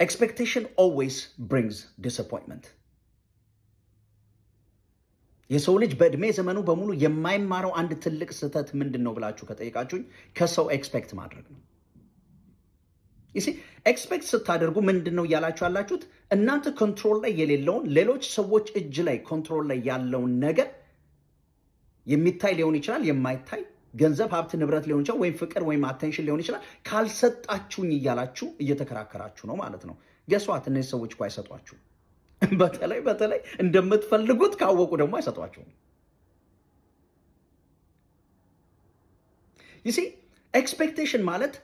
Expectation always brings disappointment። የሰው ልጅ በዕድሜ ዘመኑ በሙሉ የማይማረው አንድ ትልቅ ስህተት ምንድን ነው ብላችሁ ከጠየቃችሁኝ ከሰው expect ማድረግ ነው። You see፣ expect ስታደርጉ ምንድን ነው እያላችሁ ያላችሁት? እናንተ control ላይ የሌለውን፣ ሌሎች ሰዎች እጅ ላይ control ላይ ያለውን ነገር፣ የሚታይ ሊሆን ይችላል፣ የማይታይ ገንዘብ፣ ሀብት፣ ንብረት ሊሆን ይችላል፣ ወይም ፍቅር ወይም attention ሊሆን ይችላል። ካልሰጣችሁኝ እያላችሁ እየተከራከራችሁ ነው ማለት ነው። Guess what? እነዚህ ሰዎች እኮ አይሰጧችሁም። በተለይ በተለይ እንደምትፈልጉት ካወቁ ደግሞ አይሰጧችሁም። You see፣ expectation ማለት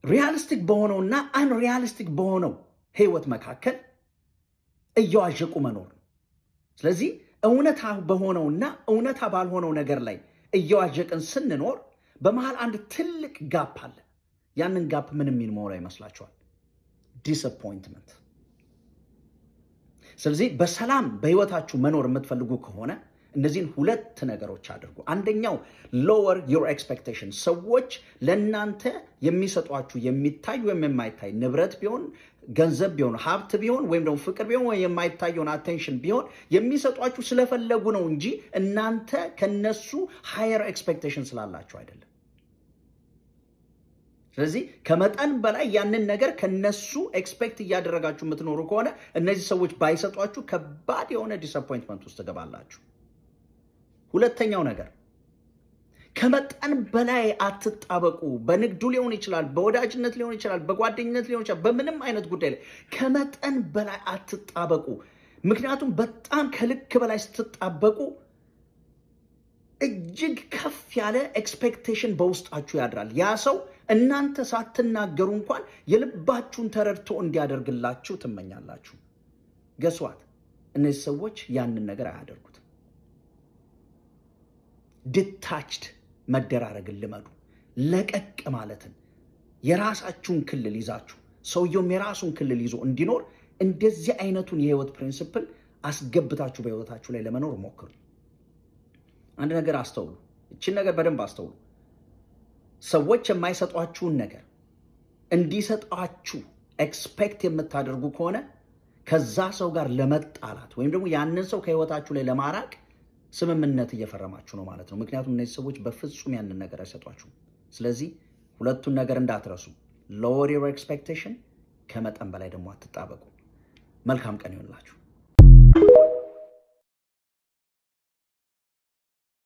realistic በሆነውና unrealistic በሆነው ህይወት መካከል እየዋዠቁ መኖር ነው። ስለዚህ እውነታ በሆነውና እውነታ ባልሆነው ነገር ላይ እየዋዠቅን ስንኖር በመሃል አንድ ትልቅ gap አለ። ያንን gap ምን የሚሞላ ይመስላችኋል? Disappointment። ስለዚህ በሰላም በህይወታችሁ መኖር የምትፈልጉ ከሆነ እነዚህን ሁለት ነገሮች አድርጉ። አንደኛው lower your expectation። ሰዎች ለእናንተ የሚሰጧችሁ የሚታይ ወይም የማይታይ ንብረት ቢሆን፣ ገንዘብ ቢሆን፣ ሀብት ቢሆን፣ ወይም ደግሞ ፍቅር ቢሆን፣ ወይም የማይታየውን attention ቢሆን የሚሰጧችሁ ስለፈለጉ ነው እንጂ እናንተ ከነሱ higher expectation ስላላችሁ አይደለም። ስለዚህ ከመጠን በላይ ያንን ነገር ከነሱ expect እያደረጋችሁ የምትኖሩ ከሆነ እነዚህ ሰዎች ባይሰጧችሁ ከባድ የሆነ disappointment ውስጥ ትገባላችሁ። ሁለተኛው ነገር ከመጠን በላይ አትጣበቁ። በንግዱ ሊሆን ይችላል፣ በወዳጅነት ሊሆን ይችላል፣ በጓደኝነት ሊሆን ይችላል። በምንም አይነት ጉዳይ ላይ ከመጠን በላይ አትጣበቁ። ምክንያቱም በጣም ከልክ በላይ ስትጣበቁ እጅግ ከፍ ያለ expectation በውስጣችሁ ያድራል። ያ ሰው እናንተ ሳትናገሩ እንኳን የልባችሁን ተረድቶ እንዲያደርግላችሁ ትመኛላችሁ። Guess what? እነዚህ ሰዎች ያንን ነገር አያደርጉትም። Detached መደራረግን ልመዱ። ለቀቅ ማለትን፣ የራሳችሁን ክልል ይዛችሁ ሰውየውም የራሱን ክልል ይዞ እንዲኖር እንደዚህ አይነቱን የህይወት principle አስገብታችሁ በህይወታችሁ ላይ ለመኖር ሞክሩ። አንድ ነገር አስተውሉ። ይችን ነገር በደንብ አስተውሉ። ሰዎች የማይሰጧችሁን ነገር እንዲሰጧችሁ expect የምታደርጉ ከሆነ ከዛ ሰው ጋር ለመጣላት ወይም ደግሞ ያንን ሰው ከህይወታችሁ ላይ ለማራቅ ስምምነት እየፈረማችሁ ነው ማለት ነው። ምክንያቱም እነዚህ ሰዎች በፍጹም ያንን ነገር አይሰጧችሁም። ስለዚህ ሁለቱን ነገር እንዳትረሱ። Lower your expectation፣ ከመጠን በላይ ደግሞ አትጣበቁ። መልካም ቀን ይሁንላችሁ።